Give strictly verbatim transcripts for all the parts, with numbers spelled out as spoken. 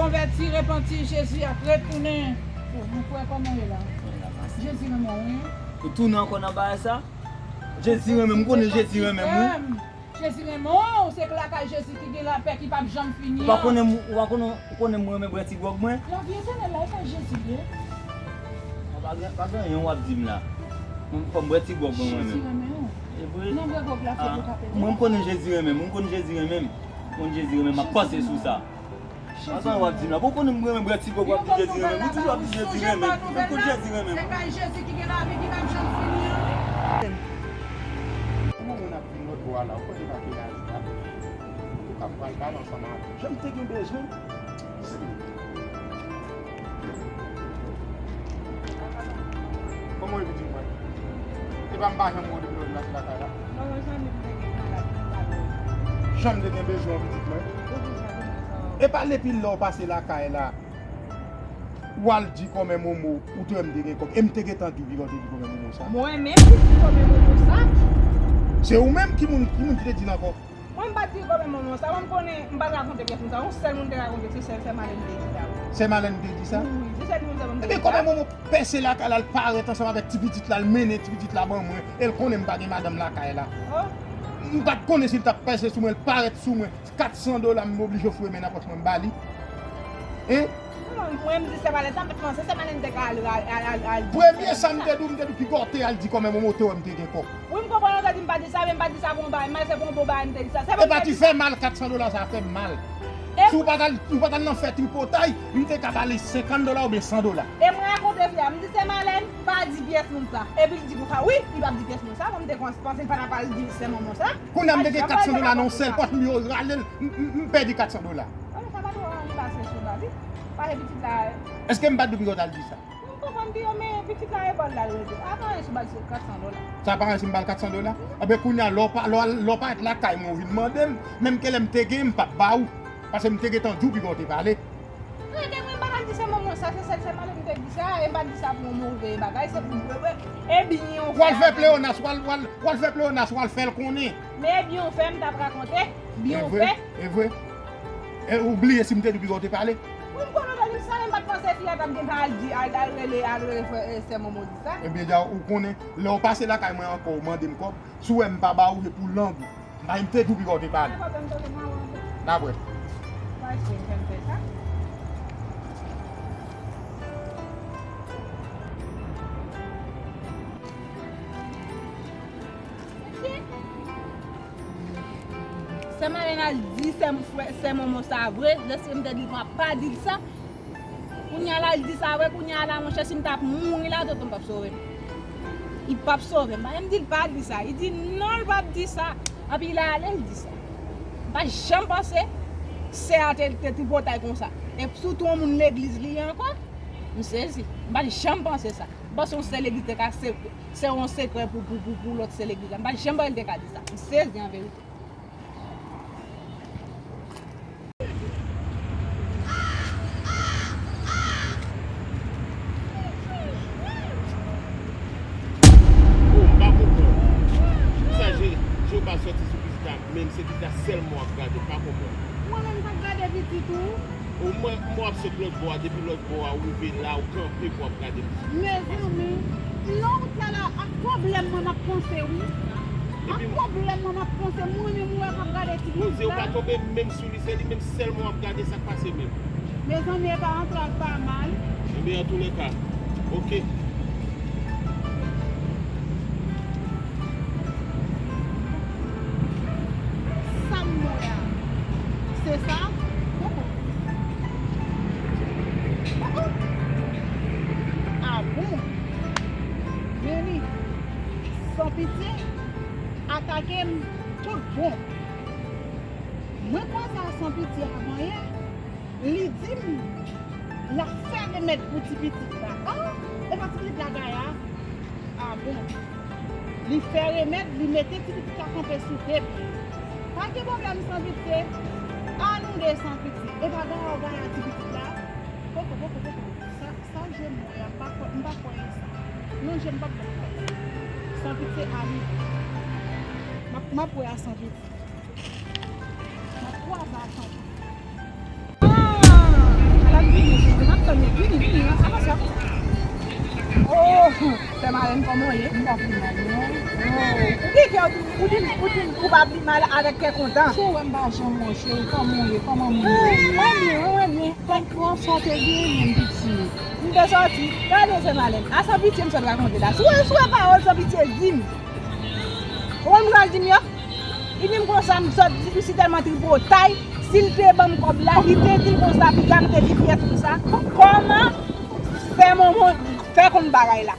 Konvèti, repanti, Jezi ap retounen. O, mon frè, kòman w ye la? Jezi renmen w, wi. Ou tounen ankò nan bagay sa? Jezi renmen m, m konnen Jezi renmen m, wi. Jezi renmen w, se k lakay Jezi ki gen lapè ki p ap janm fini an. Ou pa konnen m, ou pa konnen, ou konnen m renmen bwè ti gwòg mwen? Lavi etènèl la, e pa Jezi ye? Pa gen, pa gen anyen w ap di m la. Mwen, fò m bwè ti gwòg mwen, mwen menm. Jezi renmen w. E vre? Non, bwè gwòg la, fè pou ka pede. Mwen, m konnen Jezi renmen m, m konnen Jezi renmen m. M konnen Jezi renmen m, m ap panse sou sa. Avan w ap di m la, bon, konnen m renmen bwè ti gwòg, w ap di Jezi renmen m, ou toujou ap di Jezi renmen m, m konn Jezi renmen m. Se kay Jezi ki gen lavi ki p ap janm fini an. Kòman moun ap vin lòt bò a la, ou konnen pa ki laj la. Antouka, m pral pale ansanm avè w. Jan m te gen bezwen. Kòman w ye pitit mwen? Epa m pa janm wè w depi lè w vin pase lakay la. Non, mwen santi m te gen malad, m pa wè w. Jan m te gen bezwen w pitit mwen. Ou vin sa, ou vin sa. Epa depi lè w pase lakay la, w al di kòmè Momo, ou te wè m te gen kòb. E m te gentan di w piga w te di kòmè Momo sa. Mwen menm ki di kòmè Momo sa? Se ou menm ki moun, ki moun ki te di l ankò. Mwen m pa t di kòmè Momo sa, mwen m konnen, m pa t rakonte pyès moun sa. Yon sèl moun te rakonte, se sè, sè Malèn te di sa. Sè Malèn te di sa? Wi, se sèl moun sèlman m te di sa. Ebyen, kòmè Momo pèse lakay la, l parèt ansanm avèk ti pitit la, l mennen ti pitit la ban mwen, e l konnen m pa gen madanm lakay la. Oh. M pa t konnen si l t ap pèse sou mwen, l parèt sou mwen. Kat san dola, m oblije foure men nan pòch mwen, m ba li. Hein? Mwen, mwen, m di sè Malèn sa, m pa t panse sè Malèn te ka al, al, al, al, al di. Premye sa m te di w, m te di w piga w te al di kòmè Momo te wè m te gen kòb. Wi, m konprann ou te di m pa di sa, men m pa di sa pou yon bagay mal, se pou yon bon bagay m te di sa. Se pou... Epa ti fè mal, kat san dola sa fè m mal. Si w pa t al, si w pa t al nan fè tripotay, m te ka ba li senkant dola oubyen san dola. E mwen rakonte fi a, m di sè Malèn, pa di pyès moun sa. Epi l di konsa, wi, li p ap di pyès moun sa, mwen m te panse l pa t ap al di sè Momo sa. Kounye a m te gen kat san dola nan yon sèl pòch, m yo rale l, m, m, m pèdi kat san dola. Sa pa twò rale pase sou bal, wi. Pase pitit la. Èske m pa t di w piga w t al di sa? M konprann piga, men pitit la e ba l la l rete. A pa anyen si w ba l kat san dola. Sa pa anyen si m ba l kat san dola? Anben kounye a, lè w pa, lè w, lè w parèt lakay mwen, ou vin mande m, menm ke lè m te gen, m p ap ba ou. Paske m te gentan di w piga w te pale. Rete mwen, m pa t al di sè Momo sa, se sèl sè Malèn m te di sa, e m pa t di sa pou yon move bagay, se pou mwen, e byen w fè. W al fè pleyonas, w al, w al, w al fè pleyonas, w al fè l konnen. Men e byen w fè, m t ap rakonte, byen w fè. E vre, e vre. E ou bliye si m te di w piga w te pale? Wi, m konnen w te di m sa, men m pa t panse fi a t ap gen tan al di, al, al rele, al rele frè, e, sè Momo di sa. Ebyen, dja ou konnen, lè w pase lakay mwen ankò, ou mande m kòb, si w wè m pa ba ou, se pou lang ou. Bay m te di w piga w te pale. N ap wè. Sè Malèn al di sè, frè, sè Momo sa vre, lèske m te di l m ap pa di l sa. Kounye a la, li di sa vre, kounye a la, monchè, si m t ap mouri la, tonton p ap sove m. Li p ap sove m. Paske m di l pa di sa. Li di non, l p ap di sa. Epi l ale, l di sa. M pa t janm panse sè a te, te tripotay konsa. E sitou yon moun legliz li ye ankò. M sezi. M pa t janm panse sa. M panse yon sè legliz te ka se, se yon sekrè pou, pou, pou, pou lòt sè legliz la. M pa t janm panse l te ka di sa. M sezi an verite. Oh, m pa konprann. Poukisa Je-, Jewova sòti sou pitit la, menm se pitit la sèlman w ap gade, m pa konprann. Mwen menm m t ap gade pitit ou. Ou mwen, mwen w ap sot lòt bò a, depi lòt bò a, ou rive la, ou kanpe pou w ap gade pitit ou. Mezanmi, nan wout la la, ak pwoblèm mwen m ap panse wi. Ak pwoblèm mwen m ap panse, mwen menm ou wè k ap gade ti pitit la. Poze, ou pa tonbe menm sou li, se li menm sèlman w ap gade, sa k pase menm? Mezanmi, e pa antrè ak pa mal. Ebyen, antouleka, oke. Sa m wè a, se sa? Koko. Koko. A bon? Men li, San Pitye atake m tout bon. Mwen kwaze a San Pitye avan yè. Li di m l ap fè remèd pou ti pitit la. Ah, e pa ti pitit la gaya? Ah bon. Li fè remèd, li mete ti pitit la kanpe sou de pye. Pa gen pwoblèm San Pitye. Ann de San Pitye. E pa gaya w gaya ti pitit la? Poko, poko, poko. Sa, sa je m wè a, m pa kwè, m pa kwè e sa. Non, je m p ap kwè. San Pitye a li. M ap, m ap wè a San Pitye. Nan twa zan. Ah! Vini, vini, vini, vini, vini, avanse. Oh, sè Malèn, kòman w ye? M pa pi mal, non. Oh, ou gen kè, ou di, ou di, ou di, ou pa pi mal avèk kè kontan. Cheri, m pa janm wè w, cheri, kòman w ye? Kòman moun yo ye? Mwen byen, mwen byen. Kòman sa w te genyen, piti? M te sòti. Gade, sè Malèn. A, san pitye m sot rakonte la. Si w, si w wè pawòl san pitye di m. Ou konn sa l di m yo? Li di m konsa, m sot di m si tèlman tripotay, si l te ban m kòb la, li te di m konsa, piga m te di pyès konsa. Kòman fè manman fè konn bagay la?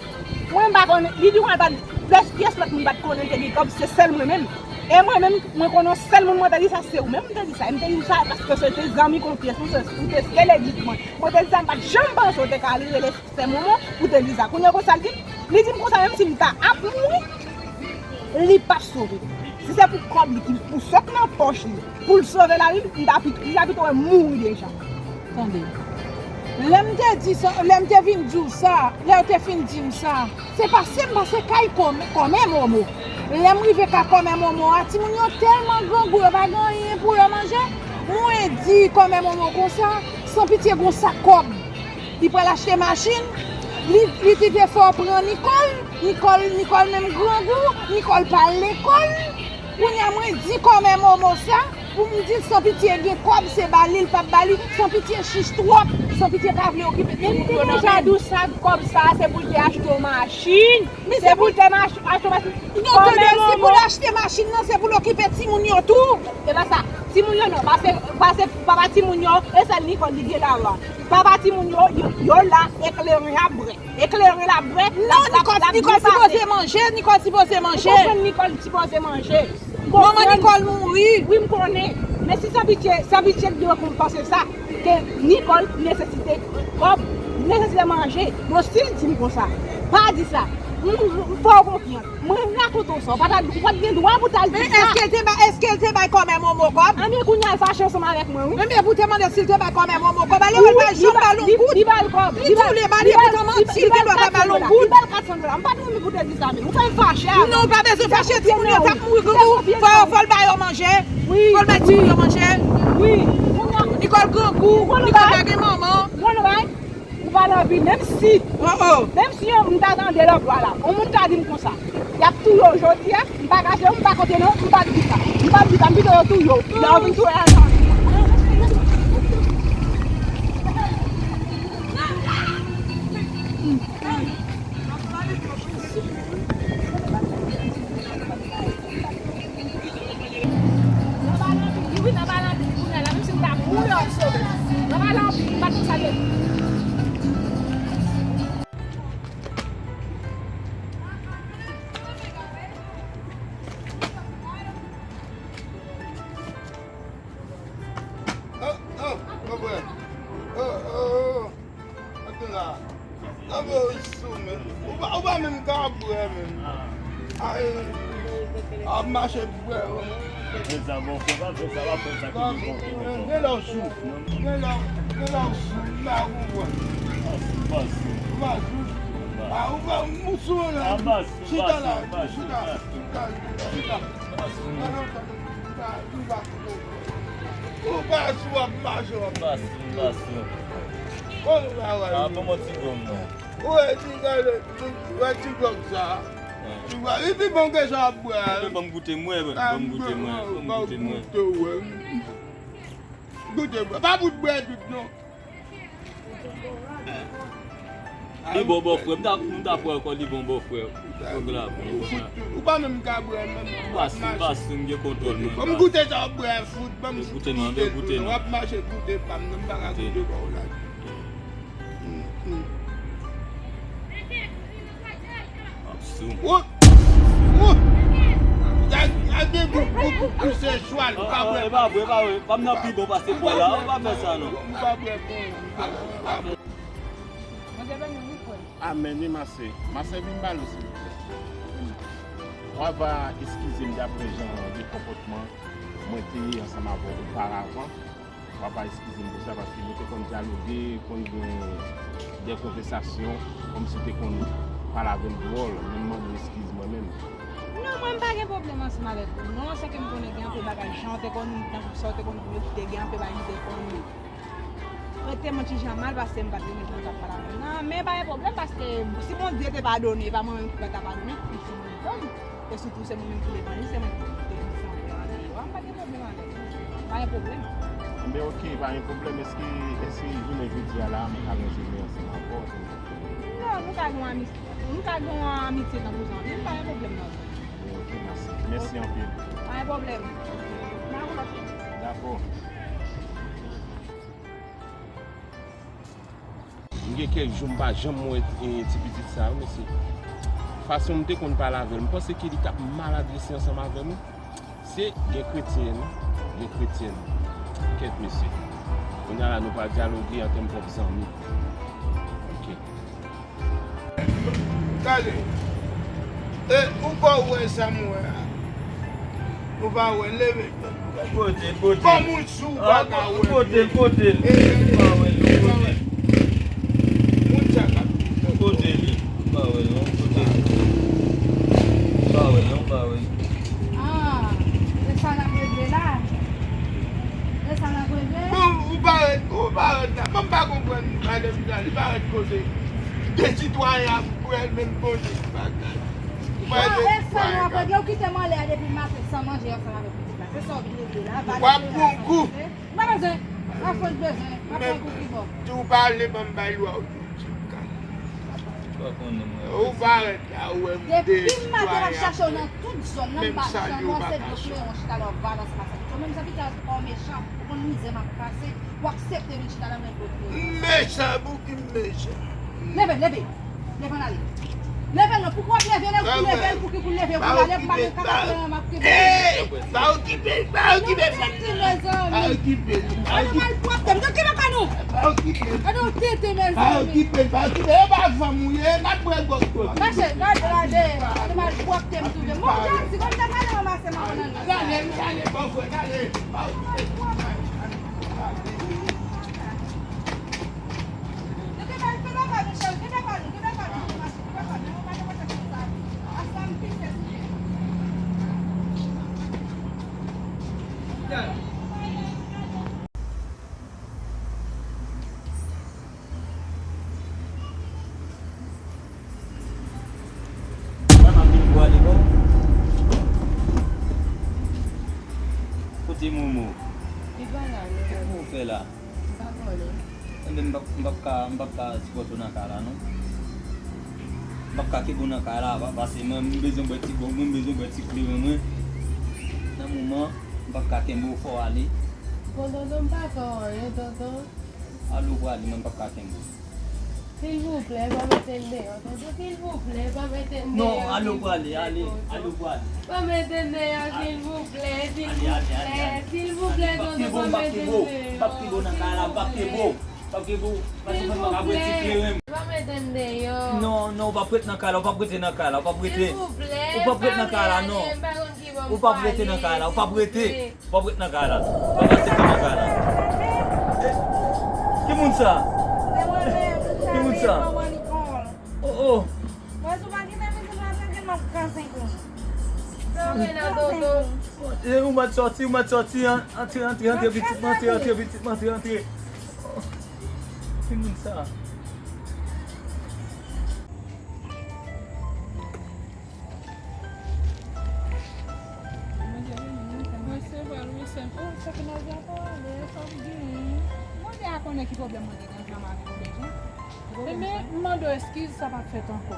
Mwen m pa konnen, li di konsa, pa t, pyès, pyès lòt moun pa t konnen l te gen kòb, se sèl mwen menm. E mwen menm, mwen konnen yon sèl moun mwen te di sa, se ou menm m te di sa. E m te di w sa paske se te zanmi konfyans mwen, se, ou te sele di mwen. Mwen te di sa, m pa t janm panse w te ka rele sè Momo pou te di sa. Kounye a konsa l di m, li di m konsa, menm si m ta ap mouri, li p ap sove. Si se pou kòb li ki pou sot nan pòch li, pou l sove lavi l, li ta pit-, li ta pito wè m mouri deja. Tande. Lè m te di sa, lè m te vin di w sa, lè w te fin di m sa, se pase m pase kay kòmè, kòmè Momo. Lè m rive kay kòmè Momo a, timoun yo tèlman grangou, yo pa gen anyen pou yo manje. Mwen di kòmè Momo konsa, san pitye gon sak kòb. Li pral achte machin, li, li te fè w pran Nicole, Nicole, Nicole menm grangou, Nicole pa al lekòl. Kounye a mwen di kòmè Momo sa, pou m di l san pitye gen kòb, se ba li, l p ap ba li, san pitye chich twòp, san pitye pa vle okipe timoun yo nan men. Men m te deja di w sa, kòb sa, se pou l te achte w machin, se pou l te mach-, achte w machin. Non, tande, si pou l achte machin nan, se pou l okipe timoun yo tou. E pa sa, timoun yo non, pase, pase papa timoun yo, e sèl Nicole li gen la la. Papa timoun yo, yo, yo la, ekleren ap bwè. Ekleren l ap bwè. Non, Nicole, Nicole sipoze manje, Nicole sipoze manje. Ou konprann Nicole sipoze manje. Manman Nicole mouri. Wi, m konnen. Men si san pitye, san pitye dwe konn panse sa, ke Nicole nesesite kòb, nesesite manje. Bon, si l di m konsa, pa di sa. M, m fè w konfyans. Mwen rakonte w sa, ou pa ta, ou pa t gen dwa pou ta di sa. Men èske l te bay, èske l te bay kòmè Momo kòb? Anben kounye a l fache ansanm avèk mwen, wi. Enben pou te mande si l te bay kòmè Momo kòb, ale wè l pa janm ba l yon goud. Li, li ba l kòb. Li di w li ba l, epi tou manti, li te dwa pa ba l yon goud. Li ba l kat san dola. M pa t renmen pou te di sa, men ou fè m fache avè l. Non, ou pa bezwen fache, timoun yo t ap mouri grangou. Fò, fò l ba yo manje. Wi. Fò l bay timoun yo manje. Wi. Nicole grangou, Nicole pa gen manman. Ou pa nan vi, menm si, menm si yon, m ta tande lòt bò la, yon moun ta di m konsa, y ap touye w jodi a, m pa kache w, m pa kote non, m p ap di sa. M p ap di sa, m pito yo touye w. Lè yo vin touye w, Oh, oh, oh, bwè. Oh, oh, oh. Antre la. Nan men w sou men. Ou pa, ou pa menm ka bwè menm. Ay, ap mache bwè. Fè sa, bon, fè pa fè sa, pa fè sa ki bon. Gen lè w sou. Gen lè, gen lè w sou. M pa konprann. Pa sou, pa sou. Ou pa sou. A, ou pa, ou sou la. Chita la, chita, chita, chita. Ou pa sou, w ap mache, w ap mache. Ou pa sou, w ap mache. Konn ou pa wè. A, ban mwen ti gonm non. Ou wè ti gade, ou wè ti glòk sa. Ti glòk, li pi bon ke sa w ap bwè a. Ban m goute mwen, ban m goute mwen, ban m goute mwen. Goute, wè. Goute, bwè. Pa bout bwè tout non. Li bon bòfrè, m ta, m ta pran ankò li bon bòfrè. Kòk la bon, kòk la. Ou pa menm ka bwè menm. M pa sou, m pa sou, m gen kontwòl mwen. Ban m goute sa w ap bwè fout, ban m goute non, ban m goute non. W ap mache goute pa m non, m pa ka goute ba w la. Ap sou. Wo! Wo! Gad, gad de gou, gou, gou, gou, se chwal, ou pa bwè. E pa vre, e pa vre. Pa m nan pi bon pase pwa la, ou pa fè sa non. Ou pa bwè bon. Amèn, wi, masè. Masè, vin ba l, silvouplè. W ava eskize m daprè jan de konpòtman mwen te ye ansanm avè w oparavan. W ava eskize m pou sa, paske nou te konn dyaloge, konn gen de konvèsasyon, kòmsi w te konn pale avè m dwòl, men m mande w eskiz mwen menm. Non, mwen, m pa gen pwoblèm ansanm avèk ou. Non, se ke m konnen gen anpil bagay, jan w te konn, nan sa w te konn di m yo, ki te gen anpil bagay ki te konn Mwen te mwen ti jan mal paske m pa t renmen jan l t ap pale avè m nan, men pa gen pwoblèm paske si Bondye te padone, e pa mwen menm ki pa ta padone, si Bondye fè m. E sitou se mwen menm ki te manje, se mwen ki te sanble an deyò a, m pa gen pwoblèm avè l. Pa gen pwoblèm. Enben, oke, pa gen pwoblèm. Èske, èske jounen jodi a la, mwen ka ranje men ansanm avè w? Non, nou ka gen yon ami-, nou ka gen yon amitye tankou zanmi, pa gen pwoblèm nan. Enben, oke, mèsi. Mèsi anpil. Pa gen pwoblèm. N a kontakte. Dakò. M gen kèk jou m pa janm wè, e, ti pitit sa yo, mesye. Fason m te konn pale avè l, m panse ke li t ap mal adrese ansanm avè m wi. Se gen kretyen, gen kretyen. Kèt, mesye. Kounye a la, nou pral dyaloge an tèm pwòp zanmi. Ok. Gade. E, ou pa wè sa m wè a? Ou pa wè, leve. Pote l, pote l. Kòm ou sou, ou pa ka wè. Pote l, pote l. E, ou pa wè l, ou pa wè. Moun sa k ap pote l. Ou pa wè l, non, pote l. Ou pa wè l, non, ou pa wè l. Ah, se sa n ap regle la? Se sa n ap regle? Bon, ou pa ret, ou pa ret la. Mwen m pa konprann madanm sa, li pa ret koze. De sitwayen ap pran menm koze bagay. Ou pa ret. E sa nou ap regle, ou kite m anlè a depi maten san manje ansanm avèk pitit la. Se sa w vin regle la. W ap pran kou. M pa bezwen. M ap fon bezwen. M ap pran kou pi bon. Di w pale, ban m bay lwa w. Ou pa konnen mwen. Ou pa ret la, ou wè m de sitwayen ap pran. Depi maten m ap chache w nan tout zòn nan, m pa janm wè se dlo kleyon chita la w ap vale ansanm ak sa. Ou menm sa pita ou mechan, ou konn mizè m ap pase, ou aksepte vin chita nan men dlo kleyon. M mechan, pou ki m mechan? Leve, leve. Leve n ale. Leve non, pou ki w ap leve, lè ou leve l, pou ki pou leve, pou l ale, pou pa gen kaka kleyon m ap kite. Ey! Pa okipe l, pa okipe l. Pa okipe l, pa okipe l. An nou mal pwòpte m, nou kite kò nou. Pa okipe l. An nou tete, mezanmi. Pa okipe l, pa okipe l. E pa fanm ou ye, n ap bwè gwòg twò. Mache, gade, gade. An nou mal pwòpte m touve. Mwen, Jezi, konn te pale ranmase m nan nou. Gade, gade, bon frè, gade. Pa okipe l. Kote Momo? Li pa la, non. Kisa w fè la? M pa konnen. Enben, m p ap, m p ap ka, m p ap ka sipòte w nan kay la, non. M p ap ka kenbe w nan kay la, pa, paske mwen, m bezwen bwè ti gwòg mwen, m bezwen bwè ti kleren mwen. Nan moman, m p ap ka kenbe w, fò w ale. Bon, tonton, m pa fè w anyen, tonton. Ale w prale, mwen, m p ap ka kenbe w. Silvouplè, pa mete m deyò, tonton, silvouplè, pa mete m deyò. Non, ale w prale, ale, ale w prale. Pa mete m deyò, silvouplè, silvouplè, silvouplè, tonton, pa mete m deyò. M p ap kenbe w nan kay la, m p ap kenbe w. Silvouplè, pa mete m deyò. Non, non, ou p ap ret nan kay la, ou p ap rete nan kay la, ou p ap rete. Silvouplè, ou p ap ret nan kay la, non. Ou p ap rete nan kay la, ou p ap rete. Ou p ap ret nan kay la. Ou p ap aksepte nan kay la. Eh, ki moun sa? Ki moun sa? Oh, oh. Eh, ou mèt sòti, ou mèt sòti, an-, antre, antre, antre, pitit mwen, antre, antre, pitit mwen, antre, antre. Ki moun sa? Mwen se Valou, se, oh, se ki nan zafè ale, sa w genyen? Mwen te a konnen ki pwoblèm mwen te gen ansanm avèk ou deja. Enben, m mande w eskiz, sa p ap fèt ankò.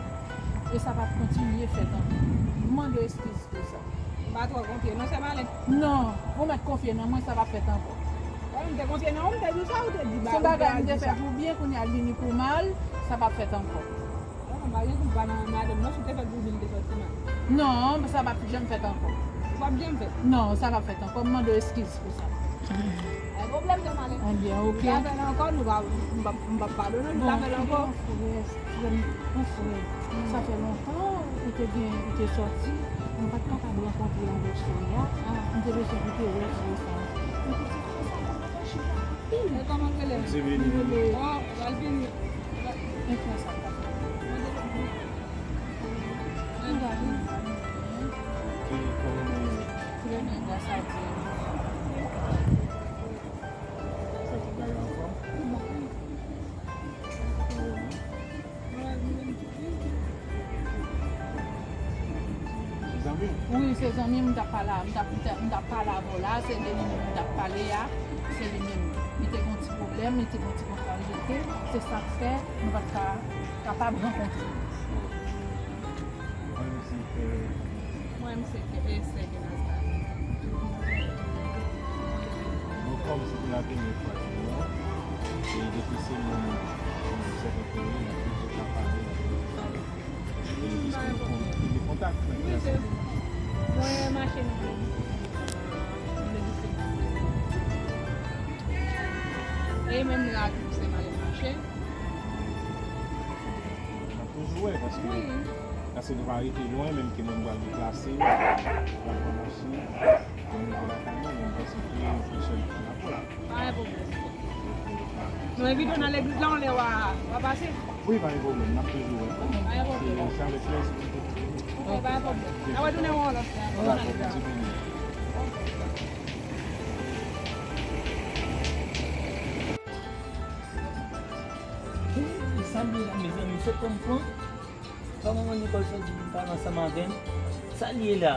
E sa p ap kontinye fèt ankò. M mande w eskiz pou sa. M pa twò konfye non, sè Malèn. Non, ou mèt konfye nan mwen, sa p ap fèt ankò. Wè, m te konfye nan ou, m te di w sa, ou te di ba, se yon bagay m te fè pou byen, kounye a l vini pou mal, sa p ap fèt ankò. Non, m pa gen koup pa nan madanm nan, si w te fè l pou byen, li te sòti mal. Non, sa p ap janm fèt ankò. Ou p ap janm fè? Non, sa p ap fèt ankò. M mande w eskiz pou sa. Pa gen pwoblèm, sè Malèn. Ebyen, oke. Nou pa fè l ankò, nou pa, m p ap padone, nou pa fè l ankò. Frè m, yon frè. Sa fè lontan ou te gen, ou te sòti, m pa t kapab rankontre avèk frè a. M te bezwen pou te wè frè sa. Men pitit frè sa pa kontan chita anpil. E kòman l rele? Divini. Oh, l al vini. E frè sa pa kontan. Frè nèg la sa di. Sa ki fè yo ankò? Se zanmi m, m t ap pale a, m t ap, m t ap, m t ap pale avè w la, se de li menm m t ap pale a, se li menm. Li te gen yon ti pwoblèm, li te gen yon ti kontraryete, se sa k fè nou pa t ka kapab rankontre. Mwen, m se Ke-, mwen, m se Ke-, e, Sè Kenaz la. Bon, kòm se te la premye fwa ke nou, e depi se moun, moun sèten kote, n ap toujou ka pale, n ap toujou pale. E piske nou kon-, nou gen kontak, men wi, se, mwen mache nou vle di. Mwen vle di se. E menm la tou, se male mache. N ap toujou wè, paske, wi, paske nou pa rete lwen, menm ke mwen m pral deplase, m pral pran machin, pou m rive lakay mwen, men m panse ke yon pwochèn fwa n ap wè. Pa gen pwoblèm. Nou envite w nan legliz la, yon lè w a, w a pase. Wi, pa gen pwoblèm, n ap toujou wè. Pa gen pwoblèm. Se, se avèk plèzi pou nou te. Ok, pa gen pwoblèm. N ap retounen wè w lòt fwa. Dakò, Bondye beni w. Mezanmi, mezanmi, se konprann. Kòman manman Nikòl sòti vin pale ansanm avè m? Sa l ye la?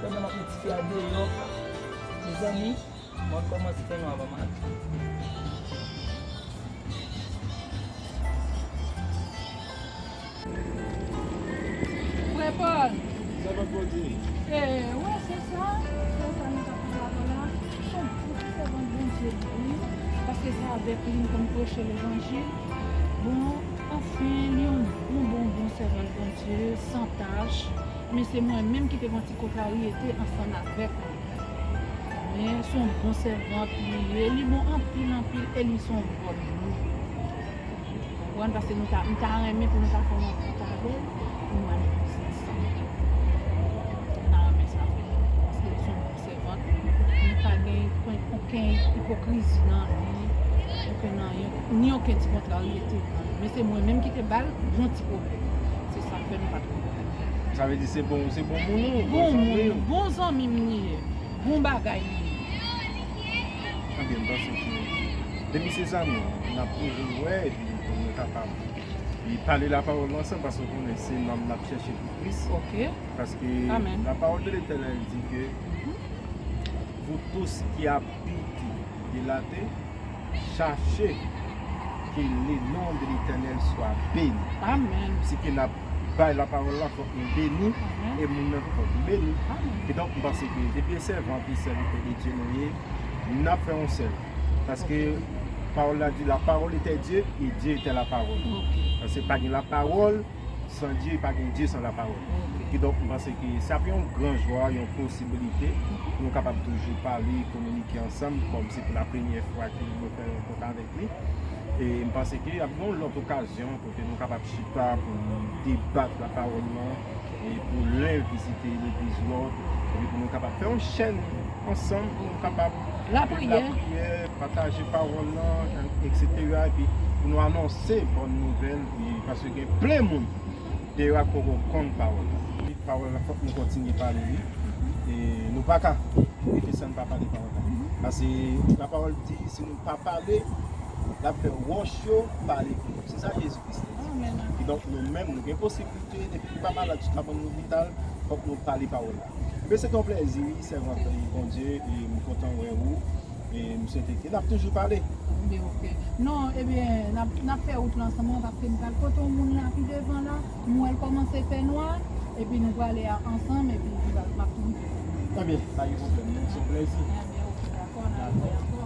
Pandan m ap met tifi a deyò, mezanmi, mwen kòmanse fè nwa ban m ale. Frè Pòl. Sèvant Bondye. E, wi, se sa. Se sa nou t ap pale avè w la. Se yon bon sèvant Bondye li ye, wi. Paske se avèk li m konn preche levanjil. Bon, anfen, li yon bon, bon, bon sèvant Bondye, san tach. Men se mwen menm ki te gen yon ti kontraryete ansanm avèk li. Men se yon bon sèvant li ye. Li bon anpil, anpil, e li se yon bòn moun. Konprann? Paske nou ta, m ta renmen pou nou ta fè yon rankont avè l, pou nou al negosye ansanm. M ta renmen sa vre. Paske li se yon bon sèvant, li pa gen okenn ipokrizi nan li, okenn anyen, ni okenn ti kontraryete nan li. Men se mwen menm ki te ba l yon ti pwoblèm. Se sa k fè nou pa t konprann. Sa vle di se bon, se bon moun ou, bon zanmi ou? Bon moun, bon zanmi m li ye. Bon bagay li ye. Ebyen, m panse ke depi se zanmi, n ap toujou wè, epi pou nou kapab, e pale lapawòl la ansanm, paske w konnen se nanm n ap chèche pou Kris. Ok. Paske, amèn, la parole de l'Éternel dit que vous tous qui habitez de la terre, chache ke le non de l'Etènèl swa beni. Amèn. Si ke n ap bay lapawòl la, fòk nou beni, amèn, e moun nan tou fòk nou beni. Amèn. Kidonk, m panse ke depi e sèvant e sèvitè de Dye nou ye, n ap fè yon sèl. Paske, ok, pawòl la di, la parole était Dieu et Dieu était la parole. Ok. Paske pa gen lapawòl, san Dye, pa gen Dye san lapawòl. Ok. Kidonk, m panse ke sa ap yon gran jwa, yon posibilite pou nou kapab toujou pale, kominike ansanm, kòm se pou la premyè fwa ke nou fè rankont avèk li. E m panse ke ap gen yon lòt okazyon kote nou kapab chita pou nou debat lapawòl lan, e pou len vizite legliz lòt, epi pou nou kapab fè yon chèn ansanm, pou nou kapab lapriyè, pataje pawòl lan, etsetera, epi pou nou anonse bòn nouvèl, e paske gen plen moun deyò a k poko konn pawòl la. Pawòl la, fòk nou kontinye pale li. E nou pa ka rete san n pa pale pawòl la. Paske lapawòl di, si nou pa pale, l ap fè wòch yo pale pou nou. Se sa Jezi Kris te di. Amèn. Kidonk, nou menm, nou gen posiblite, depi nou pa malad sou tabannn lopital, fòk nou pale pawòl la. Men se te yon plèzi, wi, sèvant Bondye, e m kontan wè ou. E m swete ke n ap toujou pale. Ebyen, ok. Non, ebyen, n ap, n ap fè wout lan ansanm, paske m pral kote yon moun la pi devan la, m wè l kòmanse fè nwa, epi nou prale a, ansanm, epi m ap, m ap toujou. Ebyen, pa gen pwoblèm, non, se yon plèzi. Ebyen, ok, dakò, n a wè ankò.